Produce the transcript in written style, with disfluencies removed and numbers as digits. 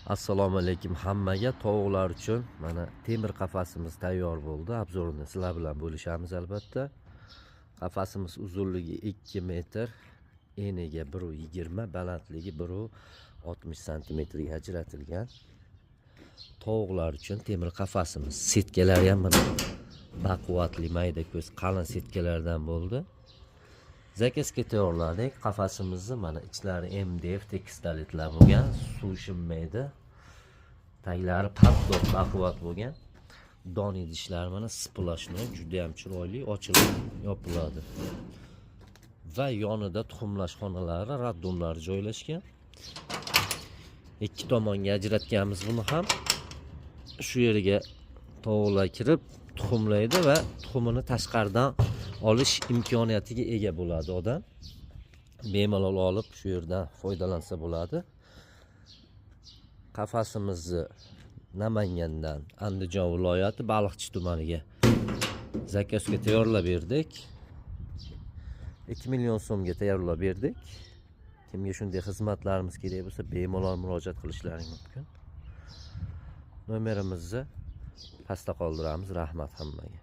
Assalomu alaykum hammaga. Tovuqlar uchun mana temir qafasimiz tayyor bo'ldi. Обзор ini sizlar bilan bo'lishamiz albatta. Qafasimiz uzunligi 2 metr, eniga 1,20, balandligi 1,60 santimetrga ajratilgan. Tovuqlar uchun temir qafasimiz. Setkalari ham mana baquvvatli, mayda ko'z qalin setkalardan bo'ldi. Заказ ga tayyorladik. Qafasimizni mana ichlari MDF tekstolitlar bo'lgan, suv shimmaydi. Taglari поддон baquvvat bo'lgan. Don idishlari mana сплошной, juda ham chiroyli ochilib yopiladi. Va yonida tuxumlash xonalari, роддом lari joylashgan. Ikki tomonga ajratganmiz buni ham. Shu yerga tovuqlar kirib tuxumlaydi va tuxumini tashqaridan olish imkoniyatiga ega bo'ladi odam. Bemalol olib shu yerdan foydalansa bo'ladi. Qafasimizni Namangandan Andijon viloyati Baliqchi tumaniga заказ ga tayyorlab berdik. 2 million so'mga tayyorlab berdik. Kimga shunday xizmatlarimiz kerak bo'lsa, bemalol murojaat qilishlaring mumkin. Nomerimizni pastda qoldiramiz. Rahmat hammaga.